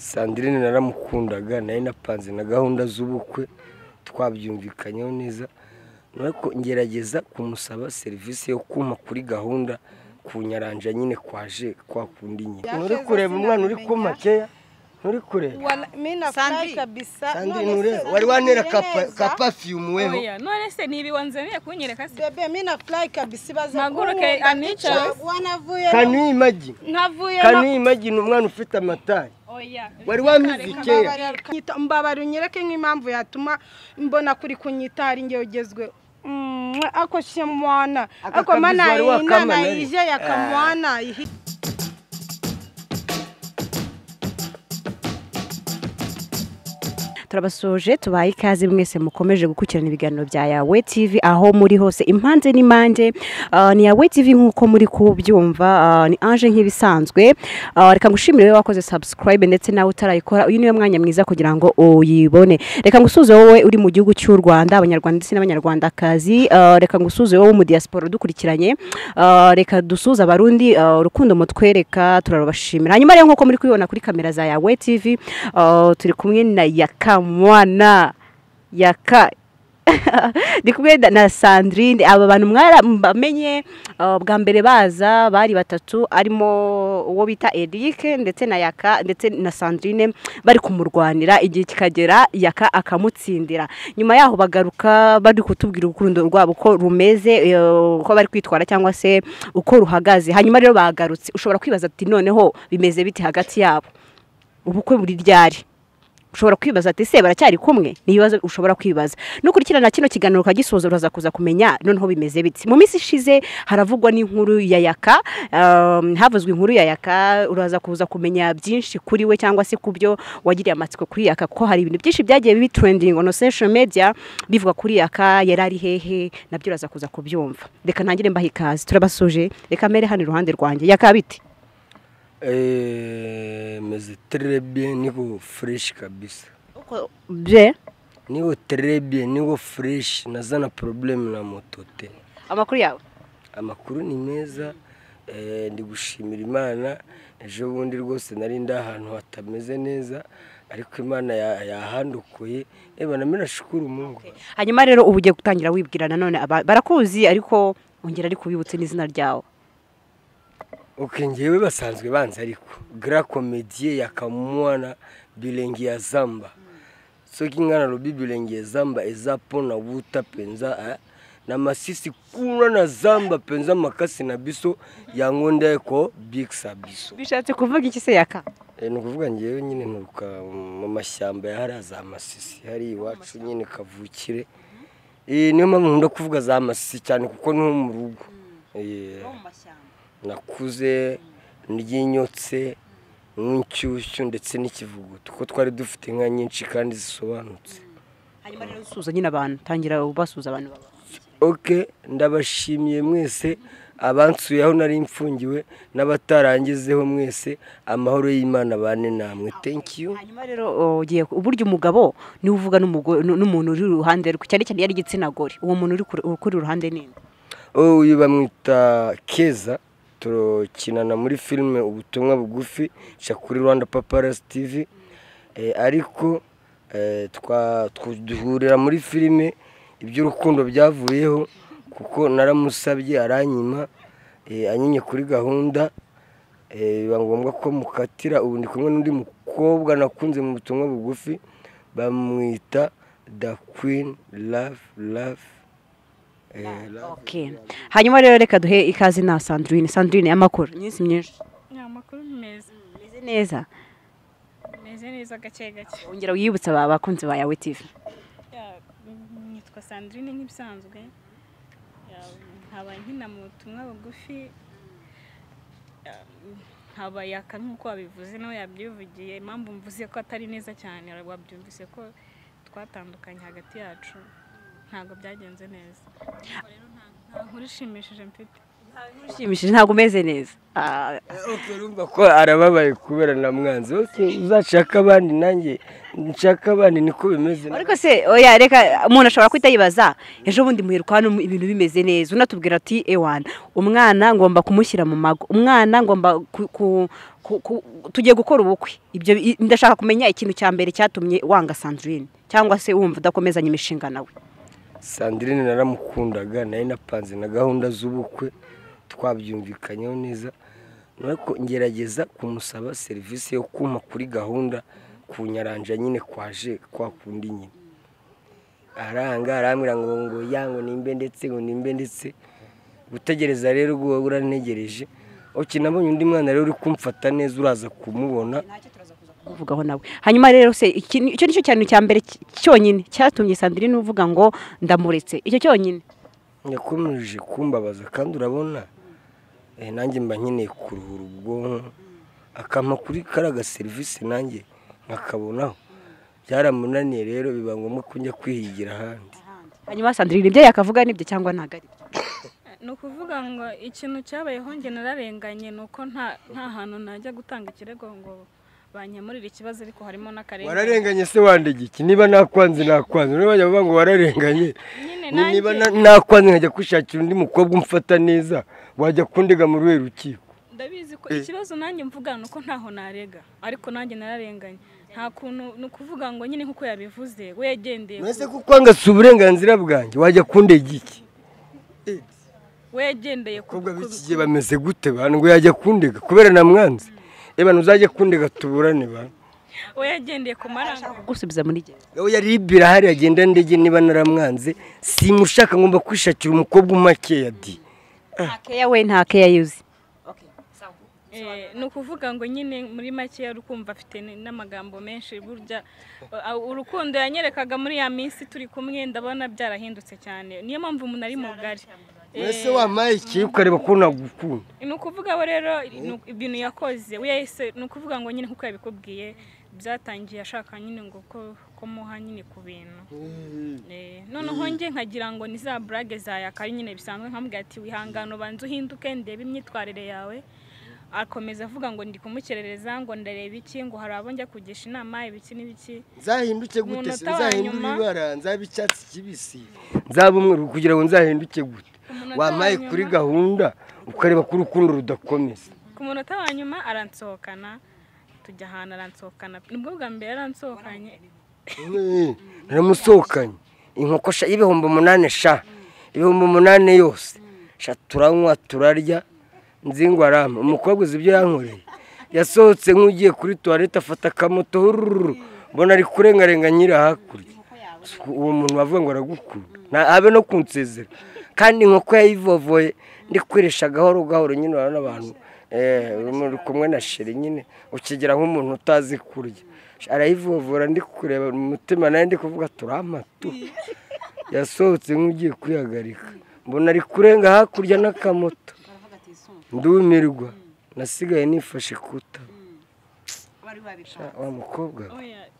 Sandrine naramukundaga, nari napanze na gahunda z'ubukwe, twabyumvikanyeho neza, ariko ngerageza kumusaba serivisi yo kumpa kuri gahunda kunyaranja nyine kwaje kwa kundi nyine. Nturi kureba umwana uri kuma keya, nturi kureba. Mimi kabisa. Sandrine wari wanera ka perfume weho. Oya, none se nibi wanzaniye kunyereka se. Bebe mimi na fly kabisa baza. Maguruke anicha. Wanavuye. Can you imagine? Navuye. Can you imagine umwana ufite amatari? Oya. Wari wamizikeya. Mbabari unyereke nk'impamvu yatuma mbona kuri kunyita ari ngewe ugezwe. Ako shemwana. Ako mana inana ije yakamwana. Turabasoje tubaye ikaze mwese mukomeje gukurikirana ibiganiro bya Yawe TV aho muri hose impande n'impande. Ni Yawe TV nkuko muri kubyumva, ni Ange nk'ibisanzwe. Reka ngushimire wewe wakoze subscribe ndetse nawe utarayikora, uyu niwe mwanya mwiza kugira ngo uyibone. Reka ngusuze wowe uri mu gihugu cy'u Rwanda, abanyarwanda ndetse n'abanyarwandakazi. Reka ngusuze wowe mu diaspora dukurikiranye. Reka dusuze abarundi, urukundo mutwereka turarubashimira. Hanyuma rero nkuko muri kubibona kuri kamera za Yawe TV, turi kumwe na Yaka mwana Yaka ndi kumwe na Sandrine. Aba bantu mwaramenye bwa mbere baza bari batatu, arimo uwo bita Eric ndetse na Yaka ndetse na Sandrine, bari kumurwanira igihe kikagera Yaka akamutsindira. Nyuma yaho bagaruka bari kutubwira urukundo rwabo ko rumeze, uko bari kwitwara cyangwa se uko ruhagaze. Hanyuma rero bagarutse, ushobora kwibaza ati noneho bimeze biti hagati yabo, ubukwe buri ryari? Ushobora kwibaza ati se baracyari kumwe? Ni ibibazo ushobora kwibaza. Nukurikirana kino kiganiro kagisoza uraza kuza kumenya noneho bimeze biti. Mu minsi ishize haravugwa n'inkuru ya Yaka, havuzwe inkuru ya Yaka, uraza kuza kumenya byinshi kuri we cyangwa se kubyo wagiriye amatsiko kuri Yaka, kuko hari ibintu byinshi byagiye bibi trending on social media bivuga kuri Yaka, yarari hehe, nabyo uraza kuza kubyumva. Reka ntangire mbaha ikaze, turabasoje. Reka mere hano iruhande rwanjye. Yaka biti? Meze très bien, niko fresh kabisa. Uko bien? Niko très bien, niko fresh, nazana problem na moto te. Amakuru yawe? Amakuru ni meza, ndi gushimira Imana. Ejo bundi rwose nari nda ahantu hatameze neza, ariko Imana yahandukuye. Eba na shukuru Mungu. Okay. Hanyuma rero ubu ugiye gutangira wibwira nanone barakuzi, ariko ongera ari kubibutse n'izina ryawe. Ok, ngewe basanzwe banze ariko grand comédien yakamwana bilengi ya Zamba. Soki ngana lobi bilengi ya Zamba eza pona wuta penza na masisi kuna na Zamba penza makasi na biso yangonde ko big sabiso. Bishatse kuvuga iki se Yaka? Ni kuvuga ngewe nyine nturuka mu mashyamba ya hariya za Masisi, hari iwacu nyine kavukire. Niyo mpamvu nkunda kuvuga za Masisi cyane kuko niho mu rugo. Nakuze n'inyotse n'inshyushyu ndetse n'ikivuguto, kuko twari dufite inka nyinshi kandi zisobanutse. Hanyuma rero usuza nyine abantu, tangira ubasuza abantu baba. Okay, ndabashimiye mwese abansuye aho nari mfungiwe n'abatarangizeho mwese, amahoro y'Imana bane namwe. Thank you. Hanyuma rero ugiye uburyo umugabo ni uvuga n'umuntu uri iruhande rwe, cyane cyane yari igitsina gore, uwo muntu uri kuri uruhande nini? Uyu bamwita Keza, tukinana muri filime ubutumwa bugufi cha kuri Rwanda Paparazzi TV. Ariko duhurira muri filime, iby'urukundo byavuyeho kuko naramusabye aranyima, anyinye kuri gahunda, biba ngombwa ko mukatira. Ubu ndi kumwe n'undi mukobwa nakunze mu butumwa bugufi, bamwita The Queen Love Love. Okay. Hanyuma rero reka duhe ikaze na Sandrine. Sandrine, amakuru nyinshi myinshi. Amakuru meza. Meze neza. Meze neza gake gake. Ongera wiyibutsa abakunzi ba Yawe TV. Nitwa Sandrine nk'ibisanzwe. Nkaba nkina mu butumwa bugufi, nkaba Yaka nkuko wabivuze nawe yabyivugiye. Impamvu mvuze ko atari neza cyane, wabyumvise ko twatandukanye hagati yacu, ntabwo byagenze neza. Rero nta nkuru ishimishije mfite. Ushimishije ntabwo umeze neza. Okay, urumva ko arababaye kubera namwanze. Okay, uzashaka abandi nanjye nshaka abandi niko bimeze. Ariko se oya reka umuntu ashobora kwita yibaza ejo bundi muheruka hano ibintu bimeze neza unatubwira ati ewana umwana ngomba kumushyira mu mago, umwana ngomba tugiye gukora ubukwe. Ibyo ndashaka kumenya ikintu cya mbere cyatumye wanga Sandrine cyangwa se wumva udakomezanya imishinga nawe. Sandrine naramukundaga, nayo napanze na gahunda z'ubukwe twabyumvikanyeho neza, ariko ngerageza kumusaba serivisi yo kumpa kuri gahunda kunyaranja nyine kwaje kwa kundi nyine. Aranga arambwira ngo yango nimbe ndetse ngo nimbe ndetse gutegereza rero guhora urantegereje. Oki nabonye undi mwana rero uri kumfata neza uraza kumubona kuvugaho nawe. Hanyuma rero se icyo nicyo cyane cya mbere cyonyine cyatumye Sandrine uvuga ngo ndamuretse, icyo cyonyine yakomeje kumbabaza kandi urabona nanjye mba nkeneye kuruhura ubwonko akampa kuri karaga serivisi nanjye nkakabonaho. Byaramunaniye rero biba ngombwa ko njya kwihigira ahandi. Hanyuma Sandrine ibyo yakavuga nibyo cyangwa ntago ari byo? Ni ukuvuga ngo ikintu cyabayeho njye nararenganye ni uko nta hantu najya gutanga ikirego ngo banyemurire ikibazo, ariko harimo n'akarengane. Wararenganye se wandege iki? Niba nakwanze nakwanze, niba bajya bavuga ngo wararenganye niba nakwanze nkajya kwishakira undi mukobwa umfata neza wajya kundega mu ruhe rukiko? Ndabizi ko ikibazo nanjye mvuga nuko ntaho narega, ariko nanjye nararenganye. Nta kuntu ni ukuvuga ngo nyine nkuko yabivuze we yagendeye mwese kukwanga si uburenganzira bwanjye wajya kundega iki? We yagendeye ku biki bameze gute bantu ngo yajya kundega kubera namwanze? Eba nuzajye kundega tuburane ba. We yagendeye ku maranga gusubiza muri gereza. We yaribira hari agenda ndege niba naramwanze simushaka ngomba kwishakira umukobwa umakeya di. Ntakeya we ntakeya yuzi. Okay. Sawa. Ni ukuvuga ngo nyine muri make urukumva afite n'amagambo menshi burya urukundo yanyerekaga muri ya minsi turi kumwe ndabona byarahindutse cyane, niyo mpamvu umuntu ari mugari. Mwese wamaye iki ukareba ko nagukunda? Ni ukuvuga we rero ibintu yakoze we yahise ni ukuvuga ngo nyine nkuko yabikubwiye byatangiye ashaka nyine ngo ko muha nyine ku bintu. Noneho nge nkagira ngo ni za blague za yakari nyine bisanzwe nkamubwira ati wihangano banze uhinduke ndebe imyitwarire yawe. Akomeza avuga ngo ndi kumukerereza ngo ndareba iki ngo hari abo njya kugisha inama ibiki n'ibiki. Nzahinduke gute se? Nzahindura ibara, nzaba icyatsi kibisi, nzaba umweru kugira ngo nzahinduke gute? Wamaye kuri gahunda ukareba ko urukundo rudakomeza. Ku munota wa nyuma aransohokana tujya ahantu aransohokana, nibwo bwa mbere aransohokanye. Naramusohokanye inkoko sha 8,000 sha 8,000 yose sha, turanywa turarya nzingwa arama. Umukobwa uzi ibyo yankoreye, yasohotse nk'ugiye kuri toilette afata akamoto hururu mbona ari kurengarenga nyira hakurya. Uwo muntu bavuga ngo aragukunda habe no kunsezera, kandi inkoko yayivovoye ndi kwirisha gahoro gahoro nyine urabona abantu uri kumwe na sheri nyine ukigera nk'umuntu utazi kurya arayivovora ndi kureba mu mutima nawe ndi kuvuga turamatu. Yasohotse nk'ugiye kwihagarika mbona ari kurenga hakurya n'akamoto ndumirwa, nasigaye nifashe kuta. Wa mukobwa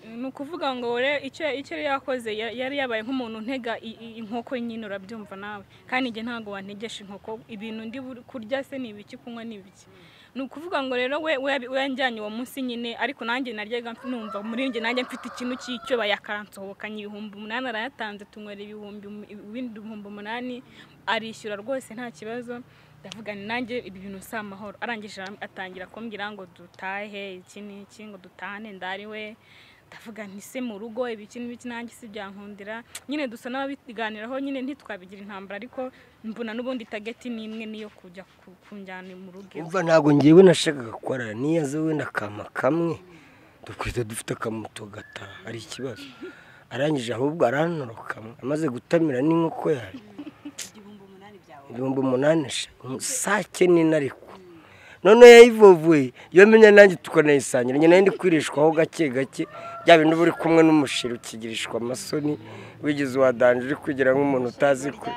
ni ukuvuga ngo icyo yari yakoze yari yabaye nk'umuntu ntega inkoko nyine urabyumva nawe, kandi njye ntabwo wantegesha inkoko ibintu ndi kurya se ni ibiki kunywa ni ibiki. Ni ukuvuga ngo rero we yanjyanye uwo munsi nyine, ariko nanjye naryaga numva muri njye nanjye mfite ikintu cy'icyo bayakaransohokanye 8,000 arayatanze tunywera ibindi 8,000 arishyura rwose nta kibazo. Ndavuga ni nanjye ibi bintu si amahoro. Arangije atangira kumbwira ngo dutahe iki n'iki ngo dutahane ndariwe. Ndavuga nti se mu rugo ibiki n'ibiki nanjye si byankundira nyine dusa n'ababiganiraho nyine ntitwabigira intambara, ariko mbona n'ubundi target ni imwe niyo kujya kunjyana mu rugo. Umva ntago ngiwe nashakaga kwarara niyaze wenda kama kamwe dukwita dufite akamoto gata ari ikibazo. Arangije ahubwo arantoroka amaze gutamira n'inkoko yayo 8,000 sake nini ariko none yayivovuye iyo menya nanjye tukanayisangira nyine ndi kwirishwaho gake gake bya bintu buri kumwe n'umushiri ukigirishwa amasoni wigize uwadanje uri kwigira nk'umuntu utazi ko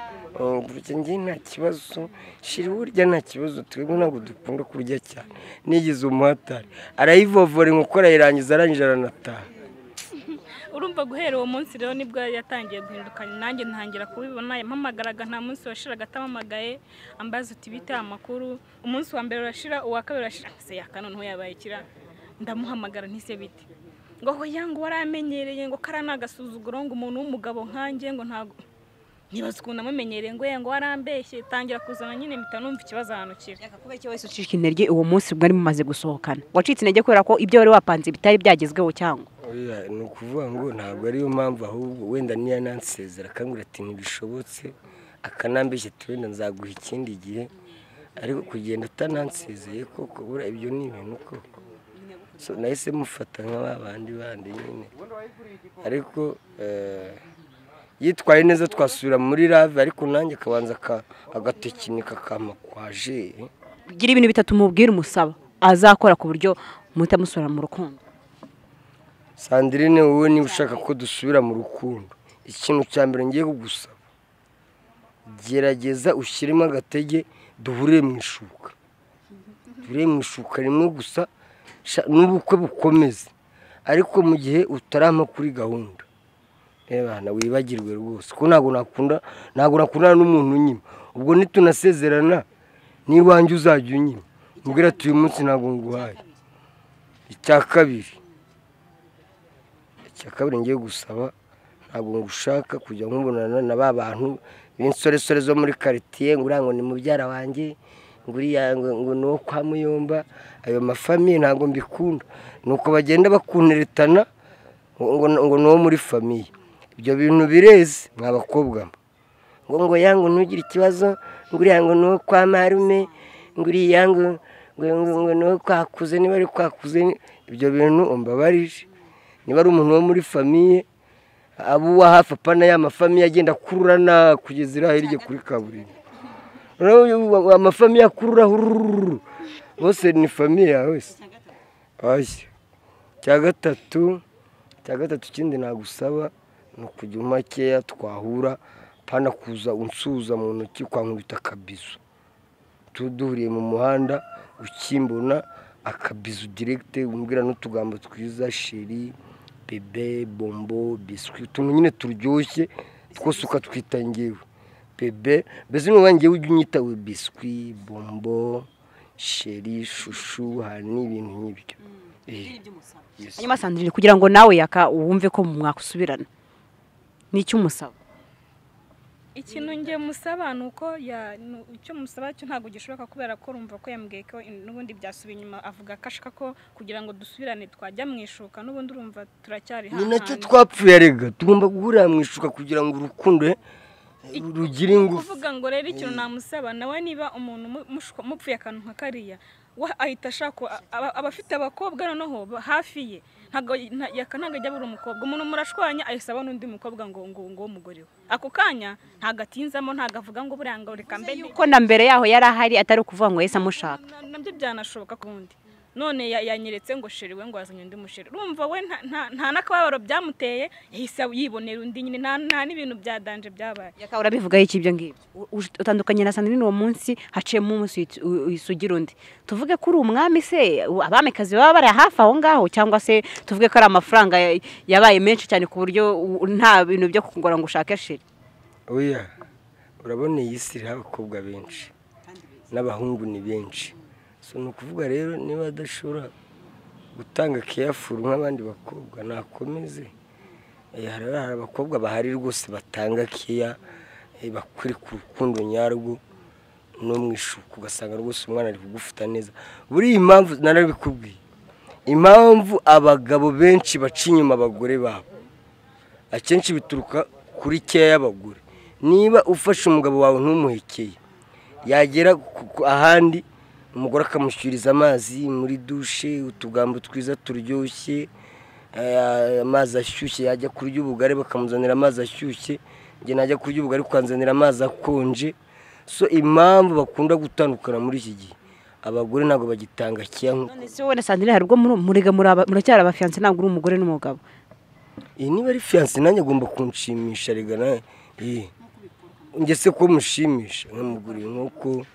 ngiye nta kibazo shiri burya nta kibazo twebwe ntabwo dukunda kurya cyane nigize umuhatari arayivovora inkoko arayirangiza arangije aranataha. Urumva guhera uwo munsi rero nibwo yatangiye guhinduka, nanjye ntangira kubibona. Yampamagaraga nta munsi washiraga atampamagaye, ambaza uti bite amakuru. Umunsi wa mbere urashira, uwa kabiri urashira, se yaka noneho yabaye ikira. Ndamuhamagara ntise bite, ngo hoya ngo waramenyereye, ngo kara nagasuzuguro, ngo umuntu w'umugabo nkanjye ngo ntago nibaza ukuntu amumenyereye, ngo ye ngo warambeshye. Tangira kuzana nyine mpita numva ikibazo ahantu kiri. Yaka kubera icyo wese ucika intege uwo munsi mwari mumaze gusohokana, wacitse intege kubera ko ibyo wari wapanze bitari byagezweho cyangwa? Oya, ni ukuvuga ngo ntabwo ariyo mpamvu, ahubwo wenda niya nansezera akambwira ati ntibishobotse, akanambeshya ati wenda nzaguha ikindi gihe, ariko kugenda atanansezeye koko buriya ibyo ni ibintu koko. So nahise mufata nka ba bandi bandi nyine, ariko yitwaye neza twasubira muri rave, ariko nanjye akabanza agatekinika kamakwaje. Gira ibintu bitatu mubwira umusaba azakora ku buryo mutamusura mu rukundo. Sandrine, wowe niba ushaka ko dusubira mu rukundo, ikintu cya mbere ngiye kugusaba, gerageza ushyiremo agatege duhure mu ishuka, duhure mu ishuka rimwe gusa, n'ubukwe bukomeze. Ariko mu gihe utarama kuri gahunda, ebana wibagirwe rwose ko ntabwo nakunda, ntabwo nakundana n'umuntu unyima. Ubwo nitunasezerana n'iwanjye uzajya unyima, mbwira ati uyu munsi ntabwo nguhaye. Icya kabiri ngiye gusaba, ntabwo ngushaka kujya nkubonana na ba bantu b'insoresore zo muri quartier, ngo uriya ngo ni mubyara wanjye, ngo uriya ngo ni uwo kwa Muyomba. Ayo mafamiye ntabwo mbikunda, nuko bagenda bakunteretana ngo ni uwo muri famiye. Ibyo bintu bireze mwa bakobwa, ngo ngo ya ngo ntugire ikibazo, ngo uriya ngo ni uwo kwa marume, ngo uriya ngo ngo ni uwo kwakuze, niba ari kwakuze. Ibyo bintu umbabarije, niba ari umuntu wo muri famiye, abo uwa hafi apana ya mafamiye agenda akururana kugeza iriya hirya kuri kaburimbo. Amafamiye akurura bose ni famiye yawe se. Icya gatatu kindi nagusaba ni ukujya makeya twahura, pana kuza unsuza mu ntoki kwankubita akabizu. Tuduhuriye mu muhanda ukimbona akabizu direct, umbwira n'utugambo twiza, sheri, bebe, bombo, biscuit, utuntu nyine turyoshye twose ukatwita ngewe bebe. Mbese nuba ngewe ujya unyita we biscuit, bombo, sheri, shushu, hani, ibintu nk'ibyo. Hanyuma Sandrine, kugira ngo nawe yaka wumve ko mwakusubirana, ni icyo umusaba? Ikintu nge musaba nuko ya icyo musaba cyo ntago gishoboka, kubera ko urumva ko yambwiye ko n'ubundi byasubiye inyuma, avuga ko ashaka ko kugira ngo dusubirane twajya mu ishuka, n'ubundi urumva turacyari hano. Ni nacyo twapfuye rega, tugomba guhurira mu ishuka kugira ngo urukundo rugire ingufu. Kuvuga ngo rero ikintu namusaba nawe, niba umuntu mupfuye akantu nka kariya, we ahita ashaka abafite abakobwa noneho hafi ye, ntago ntago ajya abura umukobwa. Umuntu murashwanya ahise abona undi mukobwa ngo ngo ngo umugore we. Ako kanya ntago atinzamo, ntago avuga ngo buriya ngo reka mbe yuko na mbere yaho yari ahari, atari ukuvuga ngo yese amushaka. Nabyo byanashoboka kundi. None yanyeretse ngo sheri we ngo azanye undi musheri. Urumva we nta nakababaro byamuteye, yahise yibonera undi nyine, nta n'ibintu bya danje byabaye. Yaka urabivuga iki ibyo ngibyo? Utandukanye na Sandrine uwo munsi, haciyemo umunsi usugira undi. Tuvuge ko uri umwami se, abamikazi baba bari hafi aho ngaho, cyangwa se tuvuge ko ari amafaranga yabaye menshi cyane ku buryo nta bintu byo kukugora ngo ushake sheri? Oya, urabona iyi si iriho abakobwa benshi n'abahungu ni benshi. So ni ukuvuga rero niba adashobora gutanga careful nk'abandi bakobwa nakomeze. Hari abakobwa bahari rwose batanga care, bakuri ku rukundo nyarwo no mu ishuka, ugasanga rwose umwana ari kugufata neza. Buri impamvu narabikubwiye, impamvu abagabo benshi baca inyuma abagore babo akenshi bituruka kuri care y'abagore. Niba ufashe umugabo wawe ntumuhekeye, yagera ahandi umugore akamushyuriza amazi muri dushe, utugambo twiza turyoshye, amazi ashyushye, yajya kurya ubugari bakamuzanira amazi ashyushye, njye najya kurya ubugari ukanzanira amazi akonje. So impamvu bakunda gutandukana muri iki gihe, abagore ntabwo bagitanga kiya. None se wowe na Sandrine hari ubwo murega muracyari abafiancé, ntabwo uri umugore n'umugabo? Niba ari fiancé nanjye agomba kunshimisha rega nawe. Njye se ko mushimisha nkamugurira inkoko,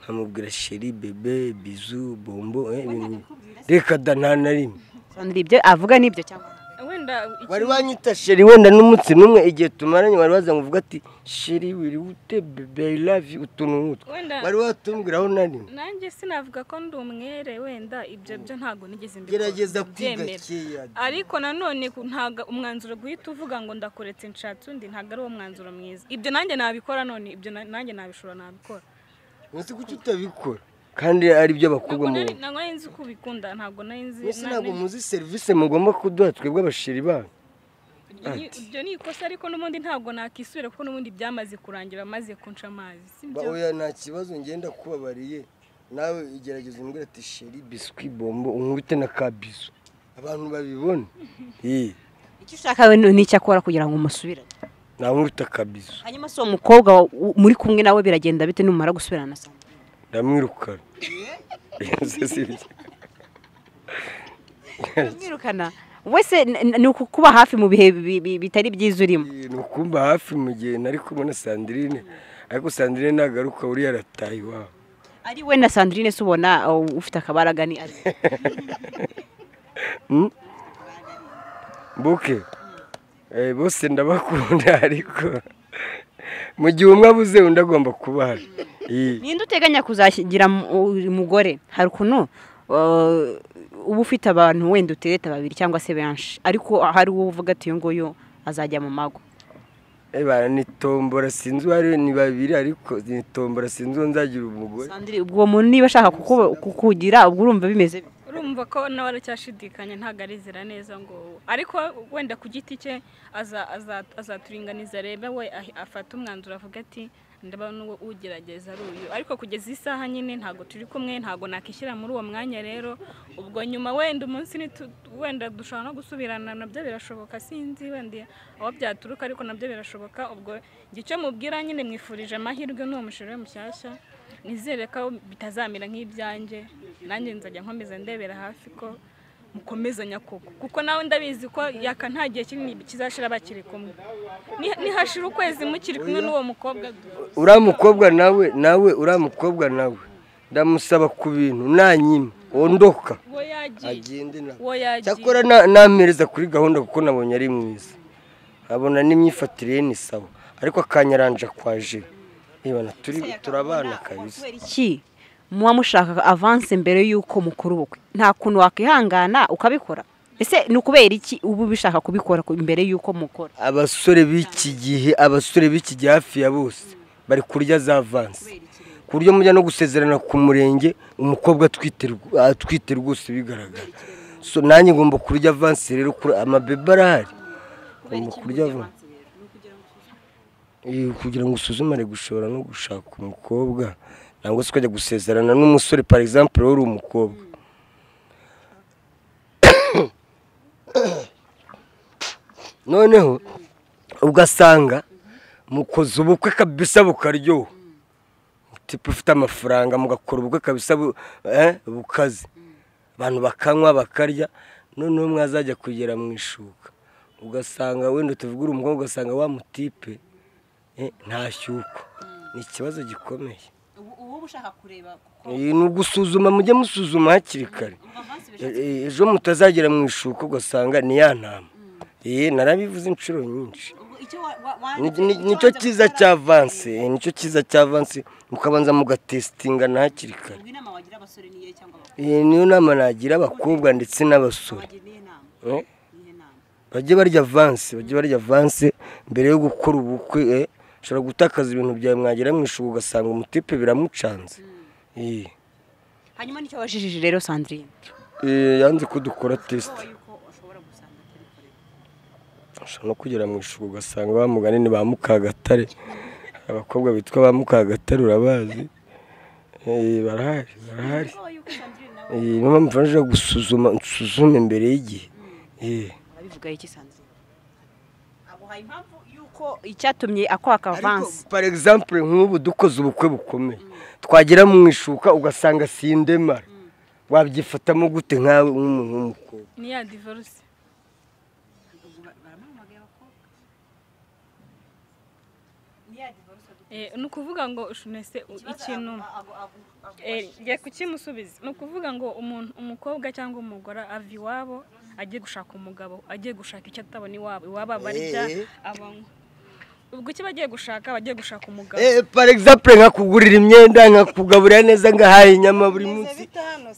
nkamubwira sheri, bebe, bizu, bombo, reka da nta na rimwe. Sandrine ibyo avuga nibyo cyangwa? Wenda Wenda wari wanyita chéri wenda n'umunsi n'umwe igihe tumaranye wari waza ngo uvuga ati chéri wiri ute bébé, I love you, utuntu nk'utwo wari watumbwiraho na rimwe? Nanjye sinavuga ko ndi umwere, wenda ibyo byo ntabwo nigeze mbikora. Gerageza kwiga keya. Ariko nanone ntabwo umwanzuro guhita uvuga ngo ndakuretse nshatse undi, ntabwo ari uwo mwanzuro mwiza. Ibyo nanjye nabikora, none ibyo nanjye nabishobora, nabikora. Uzi kuki utabikora kandi ari byo abakobwa mu ntabwo nari nzi ko ubikunda, ntabwo nari nzi. Mwese ntabwo muzi serivisi mugomba kuduha twebwe abashiri banyu. Ibyo ni ikosa, ariko n'ubundi ntabwo nakisubira kuko n'ubundi byamaze kurangira, amaze kunca amazi. Sibyo? Oya, nta kibazo, ngenda kubabariye nawe igerageza umbwira ati chéri biscuit bombo, unkubite na kabizo abantu babibone. Icyo ushaka we ni icyo akora kugira ngo umusubirane? Nankubita kabizo. Hanyuma se uwo mukobwa muri kumwe nawe biragenda bite numara gusubirana na Sandrine? Ndamwirukana. Ndamwirukana wese ni ukuba hafi mu bihe bitari byiza urimo. Ni ukumba hafi mu gihe nari kumwe na Sandrine, ariko Sandrine nagaruka uri yarataye iwabo. Ari we na Sandrine se ubona ufite akabaraga ni ari? Buke bose ndabakunda, ariko mu gihe umwe abuze undi agomba kuba ahari. Ninde uteganya kuzagira umugore? Hari ukuntu uba ufite abantu wenda utereta babiri cyangwa se benshi, ariko hari uwo uvuga ati uyu nguyu azajya mu mago. Ni tombora sinzi uwo ni babiri, ariko ni tombora sinzi uwo nzagira umugore. Sandrine, ubwo muntu niba ashaka kukugira ubwo urumva bimeze? Urumva ko nawe aracyashidikanya, ntabwo arizera neza ngo, ariko wenda ku giti cye azaturinganiza arebe we afata umwanzuro avuga ati ndaba n'uwo ugerageza ari uyu. Ariko kugeza isaha nyine ntabwo turi kumwe, ntabwo nakishyira muri uwo mwanya rero. Ubwo nyuma wenda umunsi wenda dushobora no gusubirana, nabyo birashoboka, sinzi wenda aho byaturuka, ariko nabyo birashoboka. Ubwo icyo mubwira nyine mwifurije amahirwe n'uwo mushinga mushyashya, nizere ko bitazamera nk'ibyanjye, nanjye nzajya nkomeza ndebera hafi ko mukomezanya koko, kuko nawe ndabizi ko yaka nta gihe kinini kizashira bakiri kumwe. Nihashira ukwezi mukiri kumwe n'uwo mukobwa. Uriya mukobwa nawe uriya mukobwa nawe ndamusaba ku bintu nanyima ondoka agende nawe. Cyakora namereza kuri gahunda kuko nabonye ari mwiza, abona n'imyifatire ye ni sawa, ariko akanyaranja kwaje ibana turabana kabisa. Iki muba mushaka avance mbere yuko mukora ubukwe, nta kuntu wakihangana ukabikora? Ese ni ukubera iki ubu bishaka kubikora mbere yuko mukora? Abasore b'iki gihe, abasore b'iki gihe hafi ya bose bari kurya za avance, ku buryo mujya no gusezerana ku murenge umukobwa atwite rwose bigaragara. So nanjye ngomba kurya avance rero, amabebe arahari ngomba kurya avance kugira ngo usuzumare gushobora no gushaka umukobwa, nangwa se ukajya gusezerana n'umusore par exemple uri umukobwa. Noneho ugasanga mukoze ubukwe kabisa bukaryoha, tipe ufite amafaranga mugakora ubukwe kabisa bukaze, abantu bakanywa bakarya, noneho mwazajya kugera mu ishuka ugasanga wenda tuvugura umukobwa ugasanga wa mutipe nta shyuko. Ni ikibazo gikomeye. Ni ugusuzuma, mujye musuzuma hakiri kare, ejo mutazagera mu ishuka ugasanga ni ya ntama. Narabivuze inshuro nyinshi. Nicyo cyiza cya avance, nicyo cyiza cya avance, mukabanza mugatesitingana hakiri kare. Niyo nama nagira abakobwa ndetse n'abasore, bajye barya avance, bajye barya avance mbere yo gukora ubukwe. Ushobora gutakaza ibintu byawe mwagera mu ishuka ugasanga umutipe biramucanze. Hanyuma nicyo wajijije rero Sandrine? Yanze ko dukora test. Ushobora no kugera mu ishuka ugasanga ba mugani ni ba Mukagatare, abakobwa bitwa ba Mukagatare urabazi, barahari barahari. Niyo mpamvu nje gusuzuma, nsuzume mbere y'igihe. Urabivuga iki Sandrine? Aguhaye impamvu yuko icyatumye akwaka avance. Par exemple nk'ubu dukoze ubukwe bukomeye, twagera mu ishuka ugasanga sindemara, wabyifatamo gute nkawe nk'umuntu w'umukobwa? Ni ya divorce. Ni ukuvuga ngo ushunese ikintu ngiye kukimusubiza. Ni ukuvuga ngo umuntu umukobwa cyangwa umugore ava iwabo Agiye gushaka umugabo, agiye gushaka icyo atabona iwabo, iwabo abarya abanywa. Ubwo icyo bagiye gushaka, bagiye gushaka umugabo. Par exemple nkakugurira imyenda, nkakugaburira neza, ngahaye inyama buri munsi.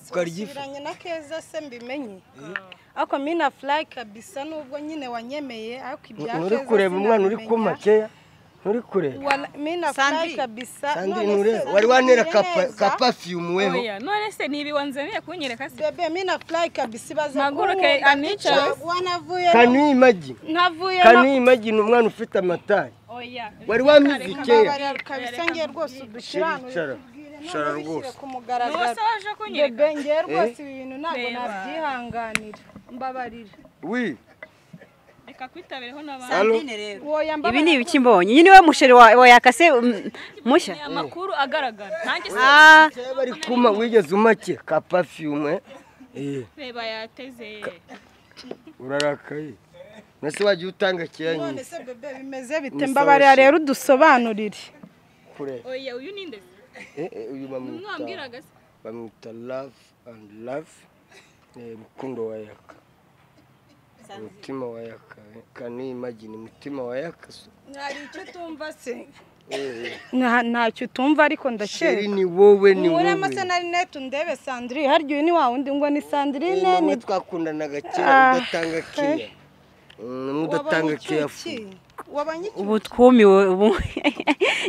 Ukarya ifu. Na Keza se mbimenye. Ariko mina fly kabisa nubwo nyine wanyemeye ariko ibya Keza. Nturi kureba umwana uri kumakeya. Nturi kureba. Mina fly kabisa. None wari wanera ka perfume weho. Oya, none se nibi wanzaniye kunyereka se. Bebe mina fly kabisa baza. Maguruke anicha. Wanavuye. Can you imagine? Ntavuye. Can you imagine umwana ufite amatari? Oya. Wari wamizikeya. Kabisa ngiye rwose udushirano. Shara rwose. Nose waje kunyereka. Bebe ngiye rwose ibi bintu ntabwo nabyihanganira. Mbabarira. Oui. Reka kwitabereho n'abandi. Rero ibi ni ibiki mbonye? Iyi niwe musheri wa yakase mushya. Ni amakuru agaragara. Nanjye se bari kuma wigeze umake ka perfume. Reba yateze. Urarakaye. Nase wagiye utanga kiyanyi. None se bebe bimeze bite? Mbabarira rero udusobanurire. Kure. Oya uyu ninde se? Uyu bamwita. Bamwita love and love. Rukundo wa Yaka. Mutima wa Yaka. Can you imagine mutima wa Yaka? Hari icyo tumva se. Ntacyo tumva ariko ndashaka. Ni wowe ni wowe. Urema se na rinete ndebe Sandrine. Harya uyu ni wa wundi ngo ni Sandrine ni twakundanaga kera udatanga kiya. Udatanga kiya. Ubu twumiwe ubu.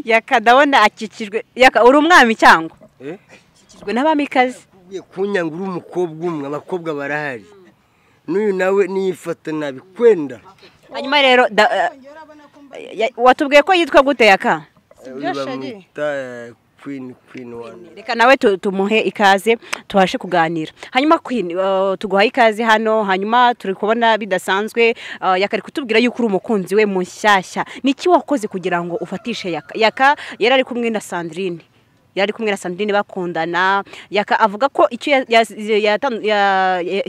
Yaka ndabona akikijwe. Yaka uri umwami cyangwa? Akikijwe n'abamikazi. Kunyanga uri umukobwa umwe abakobwa barahari. N'uyu nawe niyifata nabi kwenda. Hanyuma rero watubwiye ko yitwa gute Yaka? Bamwita Queen Queen one. Reka nawe tumuhe ikaze tubashe kuganira. Hanyuma Queen tuguha ikaze hano, hanyuma turi kubona bidasanzwe. Yaka ari kutubwira yuko uri umukunzi we mushyashya. Niki wakoze kugira ngo ufatishe Yaka? Yaka yari ari kumwe na Sandrine. Yari kumwe na Sandrine bakundana. Yaka avuga ko icyo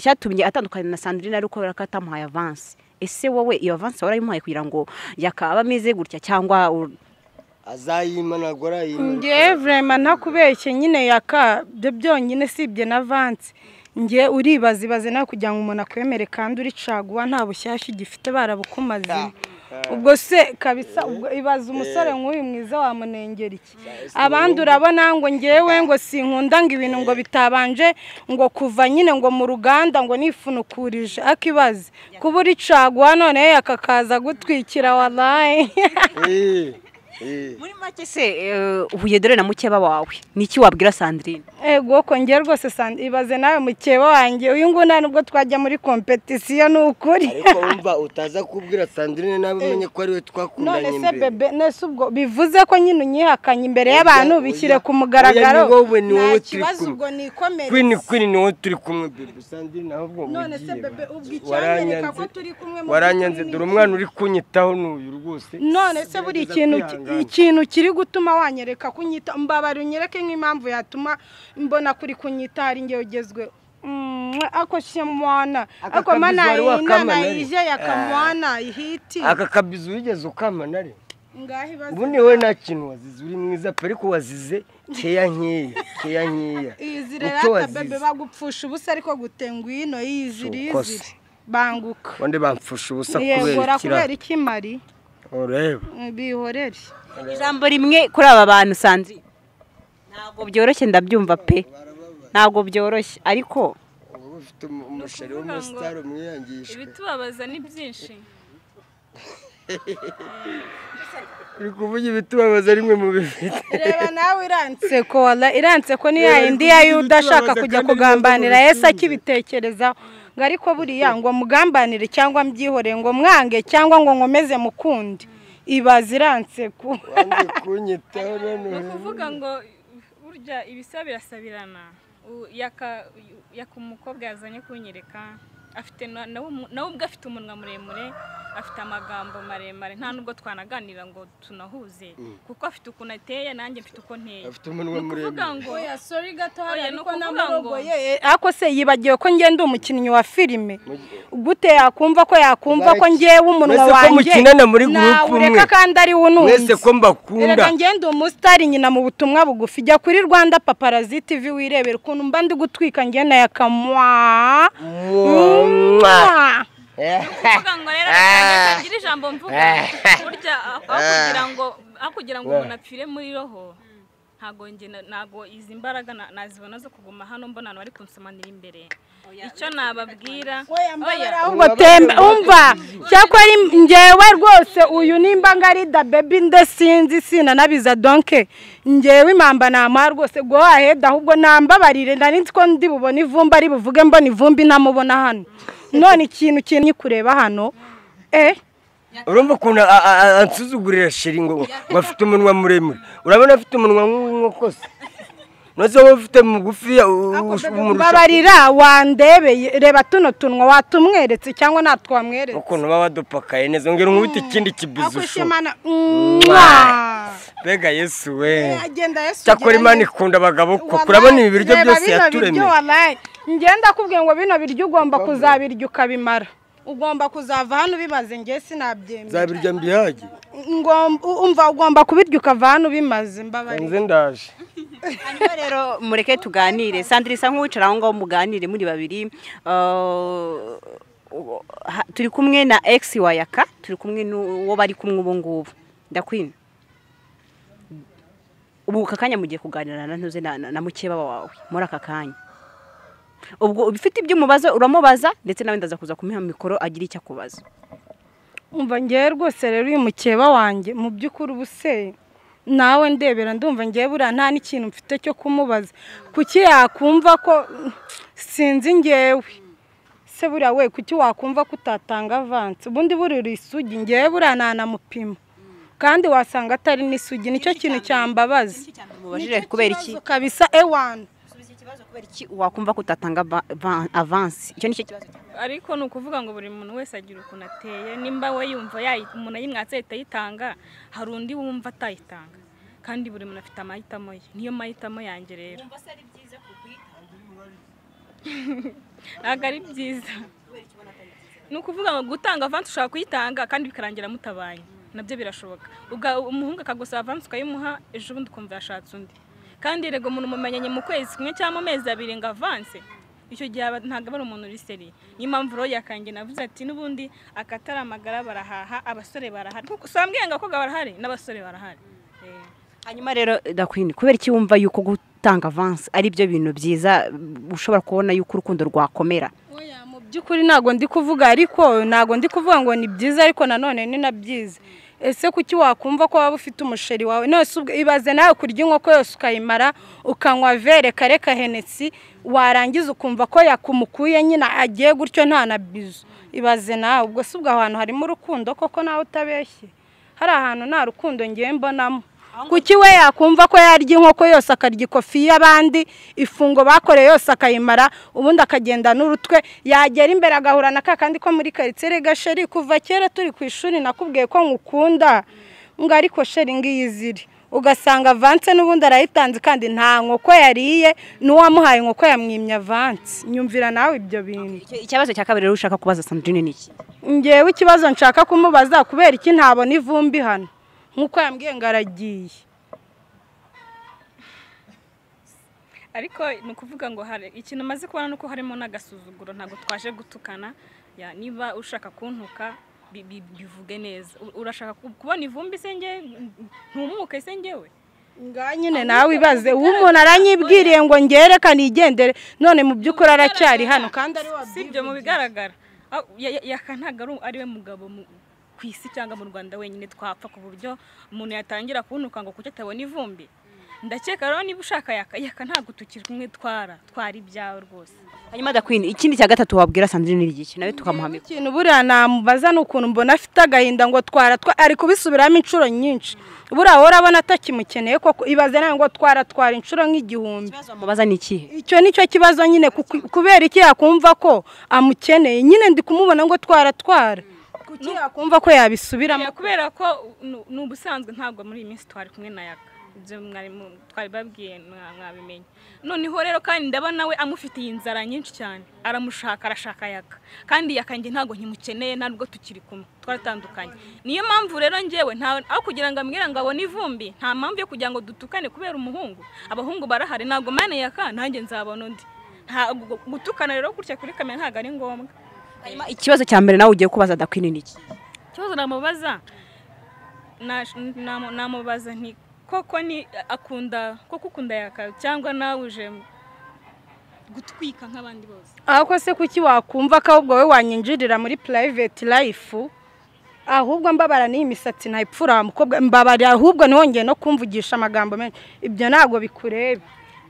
cyatumye atandukana na Sandrine ari uko atamuhaye avance. Ese wowe iyo avance warayimuhaye kugira ngo Yaka aba ameze gutya cyangwa azayima nagora yima? Ngiye vraiment ntakubeshye nyine Yaka byo byonyine sibye na avance. Ngiye uribaza ibaze nawe kugira ngo umuntu akwemere kandi uri caguwa nta bushyashya gifite barabukumaze. Ubwo se kabisa ubwo ibaza umusore nk'uyu mwiza wamunengera iki? Abandi urabona ngo ngewe ngo sinkunda ngo ibintu ngo bitabanje ngo kuva nyine ngo mu ruganda ngo nifunukurije akibaze kuba uri caguwa none yakakaza gutwikira wallahi. Muri make se uhuye dore na mukeba wawe, niki wabwira Sandrine? Ego ko ngiye rwose Sandrine ibaze nawe mukeba wanjye uyu nguyu nubwo twajya muri competition n'ukuri. Ariko wumva utaza kubwira Sandrine nawe umenye ko ari we twakundanye imbere. None se bebe nese ubwo bivuze ko nyine unyihakanye imbere y'abantu bishyire ku mugaragaro. Nta kibazo ubwo nikomere. Queen ni wowe turi kumwe bebe Sandrine ahubwo none se bebe ubwo icyanyereka ko turi kumwe mu waranyanze dore umwana uri kunyitaho n'uyu rwose. None se buri ikintu kiri gutuma wanyereka kunyita, mbabara unyereke nk'impamvu yatuma mbona kuri kunyita hari ngewe ugezwe. Ako shemwana ako mana ije yakamwana ihiti. Aka kabizu wigeze ukama nari ngahi bazi. Ubundi we nta kintu wazize uri mwiza pe ariko wazize keya nkeya keya nkeya. Izire rata bebe bagupfusha ubusa ariko gutengwino yizire izire banguka. Wande bamfusha ubusa kubera kubera iki mari? Ureba bihorere. Ijambo rimwe kuri aba bantu Sandrine. Ntabwo byoroshye ndabyumva pe. Ntabwo byoroshye ariko ubu ufite umusheri w'umustar umwiyangishwe. Ibitubabaza ni byinshi. Uri kuvuga ibitubabaza rimwe mu bifite. Reba nawe iranseko wala iranseko ni ya indi ya Yuda ashaka kujya kugambanira Yesu akibitekerezaho. Ngo ariko buriya ngo mugambanire cyangwa mbyihore ngo mwange cyangwa ngo nkomeze mukundi. Ibaza iranseko. Wanze kunyitaho none. Kuvuga ngo burya ibisa birasabirana. Yaka umukobwa yazanye kunyereka afite nawe ubwo afite umunwa muremure, afite amagambo maremare, nta nubwo twanaganira ngo tunahuze kuko afite ukuntu ateye nanjye mfite uko nteye. Afite umunwa muremure. Oya sorry gato hari ariko namurogoye. Ako se yibagiwe ko ngende umukinnyi wa filime. Gute yakumva ko yakumva ko ngewe umunwa wanjye nawureka kandi ari wununze. Mwese ko mbakunda. Erega ngende umustar nyina mu butumwa bugufi jya kuri Rwanda Paparazzi TV wirebera ukuntu mba ndi gutwika ngena yakamwa. Mwah. Kuvuga ngo rero ngira ijambo mvuga burya aho kugira ngo umuntu apfire muri roho, ntago nge ntago izi mbaraga nazibona zo kuguma hano mbona abantu bari kunsomanira imbere. Icyo nababwira, oya, ahubwo tembe umva cyakora njyewe rwose uyu nimba ngari da baby nde sinzi sinanabiza donke njyewe impamba namuha rwose go ahead, ahubwo nambabarire. Nari nzi ko ndi bubone ivumbi, ari buvuge mbona ivumbi ntamubona hano. None ikintu kintu kureba hano Urumva ukuntu ansuzugurira chéri, ngo afite umunwa muremure. Urabona afite umunwa nk'uw'inkoko se? Nose wowe ufite mugufi umurusha? Mbabarira wandebeye, reba tuno tunwa watumweretse cyangwa natwo wamweretse? Ukuntu baba badupakaye neza, ngera nkubite ikindi kibizu shu. Akwishimana. Mbega Yesu we! Agenda Yesu. Cyakora Imana ikunda abagabo koko. Urabona ibi biryo byose yaturemeye. Wallahi ngenda kubwiye ngo bino biryo ugomba kuzabirya ukabimara, ugomba kuzava hano ubimaze. Nge sinabyemera. Nzabirya mbihage. Umva, ugomba kubirya ukava hano ubimaze, mbabarira. Nze ndaje. Hanyuma rero mureke tuganire. Sandra, isa nk'uwicara aho ngaho muganire muri babiri. Turi kumwe na ex wa Yaka, turi kumwe n'uwo bari kumwe ubu ngubu. Ndakwina ubu aka kanya mugiye kuganira na ntuze na mukeba wawe muri aka kanya. Ubwo ubifite ibyo umubaza uramubaza, ndetse nawe ndaza kuza kumuha mikoro agira icyo akubaza. Umva, ngewe rwose rero uyu mukeba wanjye mu by'ukuri ubu se nawe ndebera, ndumva ngewe buriya nta n'ikintu mfite cyo kumubaza. Kuki yakumva ko sinzi ngewe se buriya we, kuki wakumva ko utatanga avance? Ubundi buriya uri isugi? Ngewe buriya ntanamupima kandi wasanga atari n'isugi, nicyo kintu cyambabaza. Mubajije kubera iki? Ikibazo kabisa ewana. Subiza ikibazo: kubera iki wakumva ko utatanga avance? Icyo nicyo kibazo. Ariko ni ukuvuga ngo buri muntu wese agira ukuntu ateye. Nimba we yumva umuntu ayimwatse ahita ayitanga, hari undi wumva atayitanga, kandi buri muntu afite amahitamo ye. Niyo mahitamo yanjye rero, ntabwo ari byiza. Ni ukuvuga ngo gutanga avance, ushobora kuyitanga kandi bikarangira mutabanye, nabyo birashoboka. Umuhungu akagusaba avance ukayimuha, ejo bundi ukumva yashatse undi. Kandi rego umuntu mumenyanye mu kwezi kumwe cyangwa mu mezi 2 ngo avance, icyo gihe ntabwo aba ari umuntu uri sérieux. Niyo mpamvu rero yakanjye navuze ati n'ubundi akatari amagara barahaha, abasore barahari, kuko usambwiye ngo abakobwa barahari n'abasore barahari. Hanyuma rero Dakwini, kubera iki wumva yuko gutanga avance ari byo bintu byiza ushobora kubona yuko urukundo rwakomera? Oya, mu by'ukuri ntabwo ndi kuvuga, ariko ntabwo ndi kuvuga ngo ni byiza, ariko nanone ni na byiza. Ese kuki wakumva ko waba ufite umusheri wawe none se ibaze nawe kurya inkoko yose ukayimara, ukanywa verre kare ka Hennessy, warangiza ukumva ko yakumukuye nyine agiye gutyo nta na bizu? Ibaze nawe, ubwo si ubwo ahantu harimo urukundo koko? Nawe utabeshye, hari ahantu nta rukundo ngiye mbonamo. Kuki we yakumva ko yarya inkoko yose, akarya ikofi y'abandi, ifungo bakoreye yose akayimara, ubundi akagenda n'urutwe, yagera imbere agahura na kakandi ko muri karitsiye: "Rega chéri, kuva kera turi ku ishuri nakubwiye ko ngukunda," ngo "ariko chéri ngiyi iziri," ugasanga avance n'ubundi arayitanze kandi nta nkoko yariye, n'uwamuhaye inkoko yamwimye avance. Nyumvira nawe ibyo bintu. Ikibazo cya kabiri rero ushaka kubaza Sandrine ni iki? Ngewe ikibazo nshaka kumubaza, kubera iki ntabona ivumbi hano nk'uko yambwiye ngo aragiye? Ariko ni ukuvuga ngo hari ikintu maze kubona, ni uko harimo n'agasuzuguro. Ntabwo twaje gutukana ya, niba ushaka kuntuka bivuge neza. Urashaka kubona ivumbi se nge ntumuke se ngewe? Nga nyine nawe ibaze, ubu umuntu aranyibwiriye ngo ngerekane igendere, none mu by'ukuri aracyari hano kandi ari Si ibyo, mu bigaragara Yaka ntabwo ari we mugabo ku isi cyangwa mu Rwanda wenyine twapfa ku buryo umuntu yatangira kuntuka ngo kuki atabona ivumbi. Ndakeka rero niba ushaka Yaka, Yaka ntabwo tukiri kumwe, twara ibyawe rwose. Hanyuma Dakwini, ikindi cya gatatu wabwira Sandrine ni iki? Nawe tukamuha mikoro. Ikintu buriya namubaza ni ukuntu mbona afite agahinda ngo twara ari kubisubiramo inshuro nyinshi. Buriya wowe urabona atakimukeneye koko? Ibaze nawe ngo twara twara inshuro nk'igihumbi. Ikibazo wamubaza ni ikihe? Icyo nicyo kibazo nyine, kubera iki yakumva ko amukeneye nyine? Ndi kumubona ngo twara twara, kuki yakumva ko yabisubiramo? Ya, kubera ko ni ubusanzwe ntabwo muri iyi minsi twari kumwe na Yaka, ibyo mwari twari babwiye mwabimenye. Noneho rero kandi ndabona we amufitiye inzara nyinshi cyane, aramushaka, arashaka Yaka, kandi Yaka njye ntabwo nkimukeneye, ntabwo tukiri kumwe, twaratandukanye. Niyo mpamvu rero njyewe nta aho kugira ngo ambwire ngo abone ivumbi, nta mpamvu yo kugira ngo dutukane kubera umuhungu. Abahungu barahari, ntabwo mane Yaka, nanjye nzabona undi. Nta gutukana rero gutya kuri kamera, ntabwo ari ngombwa. Hanyuma ikibazo cya mbere nawe ugiye kubaza Da Queen ni iki? Ikibazo namubaza, namubaza nti koko ni akunda, koko ukunda Yaka cyangwa nawe uje gutwika nk'abandi bose? Ahubwo se kuki wakumva ko ahubwo wowe wanyinjirira muri private life? Ahubwo mbabara n'iyi misatsi ntayipfura mukobwa, mbabarira ahubwo ntiwongeye no kumvugisha amagambo menshi, ibyo ntabwo bikureba.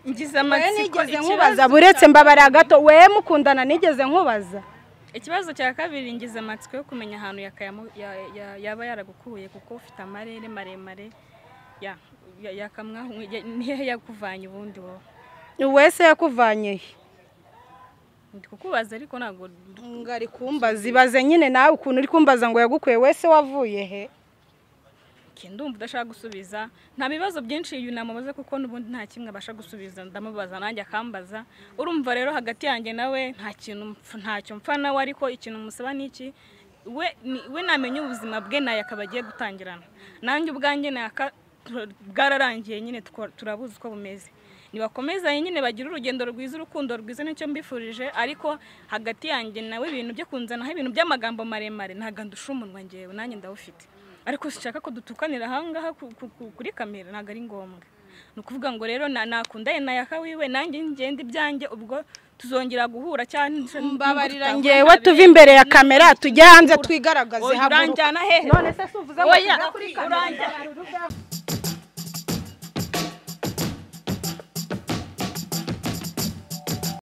Ngize Wowe amatsiko. nigeze nkubaza? Buretse, mbabarira gato, we mukundana nigeze nkubaza? Ikibazo cya kabiri, ngize amatsiko yo kumenya ahantu Yaka yaba yaragukuye, kuko ufite amarere maremare nihehe yakuvanye ubundi wowe? Wese yakuvanye he? Ndi kukubaza ariko ntabwo. Ngo ari kumbaza, ibaze nyine nawe ukuntu uri kumbaza ngo yagukuye, wese wavuye he? Okay, ndumva udashaka gusubiza. Nta bibazo byinshi uyu namubaza, kuko n'ubundi nta kimwe abasha gusubiza. Ndamubaza nanjye akambaza. Urumva rero hagati yanjye nawe nta kintu ntacyo mpfa nawe, ariko ikintu musaba ni iki: we namenya ubuzima bwe naye akaba agiye gutangirana nanjye ubwanjye naka bwararangiye nyine, turabuzi uko bumeze. Nibakomezanye nyine bagire urugendo rwiza, urukundo rwiza, nicyo mbifurije. Ariko hagati yanjye nawe ibintu byo kunzanaho ibintu by'amagambo maremare, ntabwo ndusha umunwa ngewe, nanjye ndawufite, ariko sinshaka ko dutukanira ahangaha kuri kamera, ntabwo ari ngombwa. Ni ukuvuga ngo rero nakundanye na Yaka wiwe, nanjye ngenda ibyanjye, ubwo tuzongera guhura cyane. Mbabarira, ngewe tuve imbere ya kamera tujye hanze twigaragaze. Oya, haguruka. uranjyana hehe? None se si uvuze ngo Oya, tuve kuri kamera? uranjyana.